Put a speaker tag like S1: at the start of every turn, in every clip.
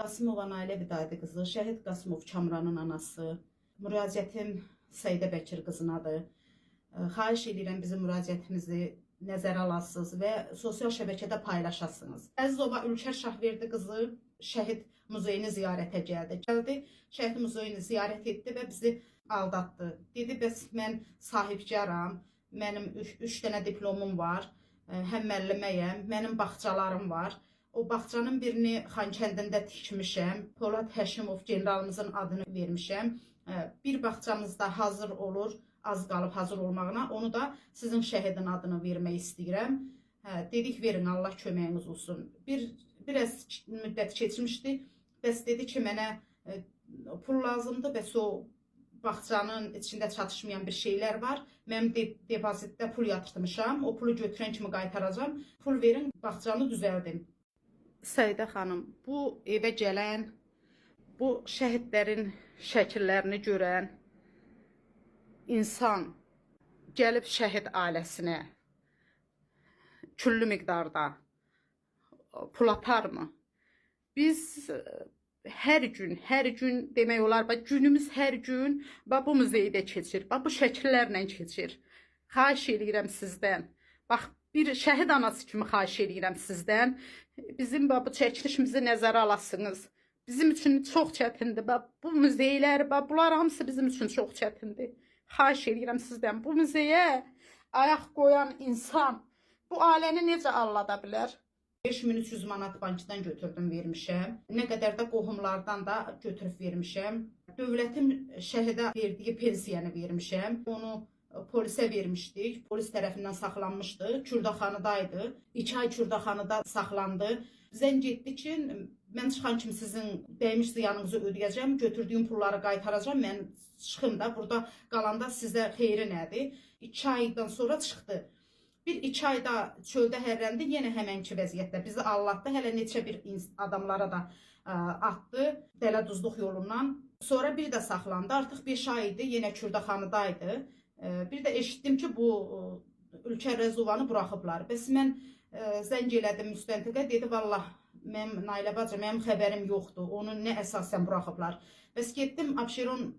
S1: Qasımova Nailə Vidadi qızı, Şəhid Qasımov Kamranın anası. Müraciətim Səidə Bəkir qızınadır. Xahiş edirəm bizim müraciətimizi nəzərə alasınız və sosial şəbəkədə paylaşasınız. Əzizova Ülker Şahverdi qızı Şəhid muzeyini ziyarətə gəldi. Gəldi, Şəhid muzeyini ziyarət etdi və bizi aldatdı. Dedi, bəs mən sahibkaram, mənim 3 dənə diplomum var, həm müəlliməyəm, mənim bağçalarım var. O bağçanın birini Xankəndində tikmişəm. Polad Həşimov generalımızın adını vermişəm. Bir bağçamız da hazır olur, az qalıb hazır olmağına. Onu da sizin şəhidin adını vermək istəyirəm. Hə, dedik verin, Allah köməyiniz olsun. Biraz müddət keçmişdi. Bəs dedi ki, mənə pul lazımdır, bəs o bağçanın içində çatışmayan bir şeylər var. Mənim depozitdə pul yatırtmışam. O pulu götürən kimi qaytaracağam. Pul verin, bağçanı düzəldim. Səidə xanım, bu evə gələn, bu şəhidlərin şəkillərini görən insan gəlib şəhid ailəsinə küllü miqdarda pul atarmı? Biz hər gün, hər gün demək olar, bax günümüz hər gün bax bu muzeydə keçir, bax bu şəkillərlə keçir. Xahiş eləyirəm sizdən. Bax bir şəhid anası kimi xahiş eləyirəm sizdən. Bizim bax bu çəkilişimizi nəzərə alasınız. Bizim üçün çox çətindir. Bax bu muzeylər, bax bunlar hamısı bizim üçün çox çətindir. Xahiş eləyirəm sizdən. Bu muzeyə ayaq qoyan insan bu ailəni necə allada bilər? 5300 manat bankdan götürdüm, vermişəm. Nə qədər də qohumlardan da götürüb vermişəm. Dövlətin şəhidə verdiyi pensiyanı vermişəm. Onu polisə vermişdik. Polis tərəfindən saxlanmışdı. Kürdaxanıdaydı. 2 ay Kürdaxanıda saxlandı. Zəng etdi ki, mən çıxan kimi sizin dəymiş ziyanınızı ödəyəcəm, götürdüyüm pulları qaytaracağam. Mən çıxım da burada qalanda sizə xeyri nədir? 2 aydan sonra çıxdı. Bir 2 ayda çöldə hərləndi, yenə həmənki vəziyyətdə bizi allatdı. Hələ neçə bir adamlara da atdı dələduzluq yolundan. Sonra bir də saxlandı. Artıq 5 ay idi, yenə Kürdaxanıdaydı. Bir də eşitdim ki, bu Ülker Rəzovanı buraxıblar. Bəs mən zəng elədim müstəntiqə, dedi vallah mənim Nailə bacı, mənim xəbərim yoxdur. Onu nə əsasən buraxıblar. Bəs getdim Abşeron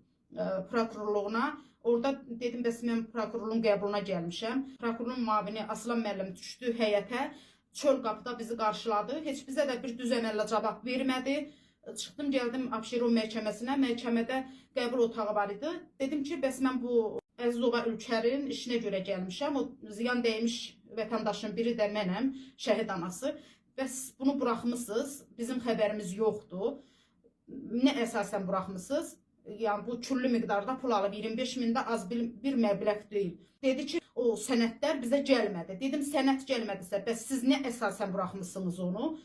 S1: prokurorluğuna. Orada dedim bəs mən prokurorluğun qəbuluna gəlmişəm. Prokurorun müavini Aslan müəllim düşdü həyətə. Çöl qapıda bizi qarşıladı. Heç bizə də bir düz əməllə cavab vermədi. Çıxdım, gəldim Abşeron məhkəməsinə. Məhkəmədə qəbul otağı var idi. Dedim ki, bəs mən bu Əzizova Ülkərin işinə görə gəlmişəm. O ziyan dəymiş vətəndaşın biri də mənəm, şəhid anası. Bəs bunu buraxmısınız, bizim xəbərimiz yoxdur. Nə əsasən buraxmısınız? Yəni bu küllü miqdarda pul alıb 25 min də az bir məbləğ deyil. Dedi ki, o sənədlər bizə gəlmədi. Dedim, sənəd gəlmədisə, bəs siz nə əsasən buraxmısınız onu?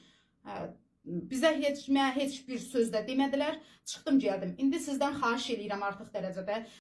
S1: Hə, bizə heç, mənə heç bir söz də demədilər. Çıxdım, gəldim. İndi sizdən xahiş eləyirəm artıq dərəcədə.